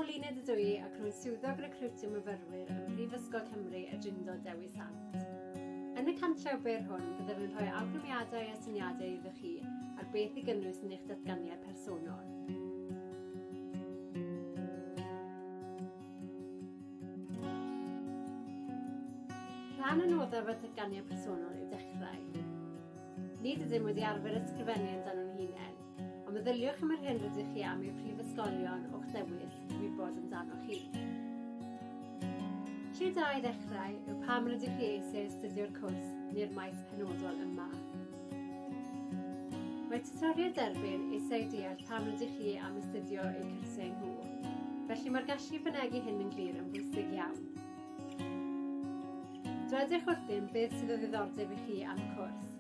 Luned ydw i ac rwy'n swyddog recriwtio myfyrwyr ym Mhrifysgol Cymru y Drindod Dewi Sant. Yn y canllaw byr hwn, byddaf yn rhoi awgrymiadau a syniadau iddo chi ar beth i gynnwys yn eich datganiad personol. Rhan anoddaf y datganiad personol yw dechrau. Nid ydym wedi arfer ysgrifennu amdano'n hunain, ond meddyliwch am yr hyn rydych chi am i'r prifysgolion o'ch dewis wybod amdanoch chi. Lle da i ddechrau yw pam rydych chi eisiau astudio'r cwrs neu'r maes penodol yma. Mae tiwtoriaid derbyn eisiau deall pam rydych chi am astudio eu cyrsiau nhw, felly mae'r gallu i fynegi hyn yn glir yn bwysig iawn. Dwedwch wrthym beth sydd o ddiddordeb i chi am y cwrs,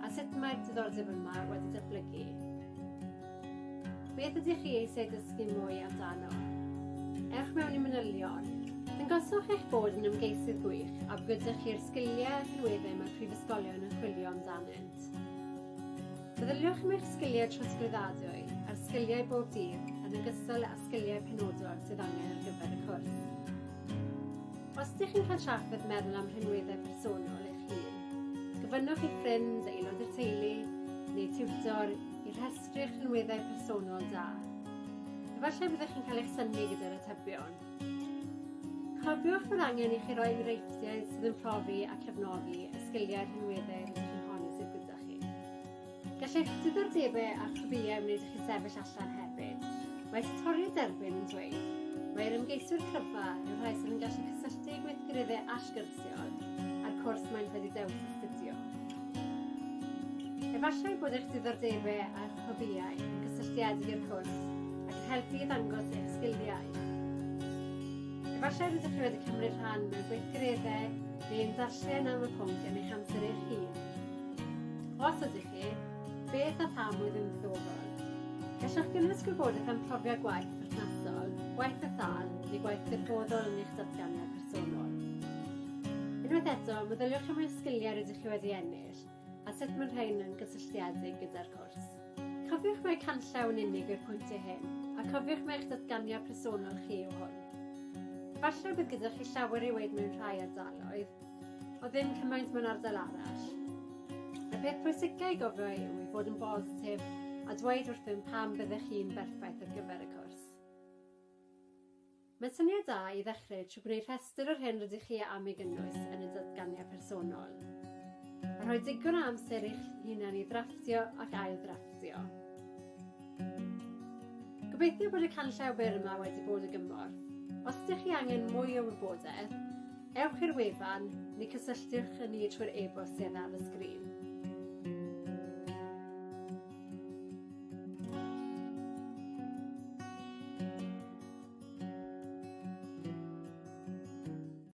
a sut mae'r diddordeb yma wedi datblygu. Beth ydych chi eisiau dysgu mwy amdano? Ewch mewn i manylion. Dangoswch eich bod yn ymgeisydd gwych a bod gyda chi'r sgiliau a'r rhinweddau mae'r prifysgolion yn chwilio amdanynt. Meddyliwch am eich sgiliau trosglwyddadwy a'r sgiliau bob dydd yn ogystal â sgiliau penodol sydd angen ar gyfer y cwrs. Os ydych chi'n cael trafferth meddwl am rhinweddau personol eich hun, gofynnwch i ffrind, aelod o'r teulu neu tiwtor i rhestru eich rhinweddau personol da. Efallai byddwch chi'n cael eich synnu gyda'r atebion. Cofiwch fod angen i chi roi enghreifftiau sydd yn profi a cefnogi y sgiliau rhinweddau rydych chi'n honni sydd gyda chi. Gall eich diddordebau a'ch hobïau wneud i chi sefyll allan hefyd. Mae tiwtoriaid derbyn yn dweud mai'r ymgeiswyr cryfa yw'r rhai sydd yn gallu cysylltu eu gweithgareddau allgyrsiol â'r cwrs maent wedi dewis astudio. Efallai bod eich diddordebau a'ch hobïau yn gysylltiedig â'r cwrs ac yn helpu i ddangos eich sgiliau. Efallai rydych chi wedi cymryd rhan mewn gweithgareddau neu yn darllen am y pwnc yn eich amser eich hun. Os ydych chi, beth a pham oedd yn ddiddorol? Gallwch gynnwys gwybodaeth am profiad gwaith perthnasol, gwaith â thâl neu gwaith gwirfoddol yn eich datganiad personol. Unwaith eto, meddyliwch am eich sgiliau rydych chi wedi ennill a sut mae'r rhain yn gysylltiedig gyda'r cwrs. Cofiwch mai canllaw yn unig yw'r pwyntiau hyn, a cofiwch mai eich datganiad personol chi yw hwn. Efallai bydd gyda chi llawer i'w weud mewn rhai ardaloedd, Ond ddim cymaint mewn ardal arall. Y peth pwysica i gofio yw i fod yn bositif a dweud wrthym pam byddech chi'n berffaith ar gyfer y cwrs. Mae'n syniad da i ddechrau trwy gwneud rhestr o'r hyn rydych chi am ei gynnwys yn y datganiad personol, a rhoi digon o amser i'ch hunan i ddrafftio ac ail-ddrafftio. Gobeithio bod y canllaw byr yma wedi bod o gymorth. Os ydych chi angen mwy o wybodaeth, Ewch i'r wefan neu cysylltwch â ni trwy'r e-bost sydd ar y sgrin.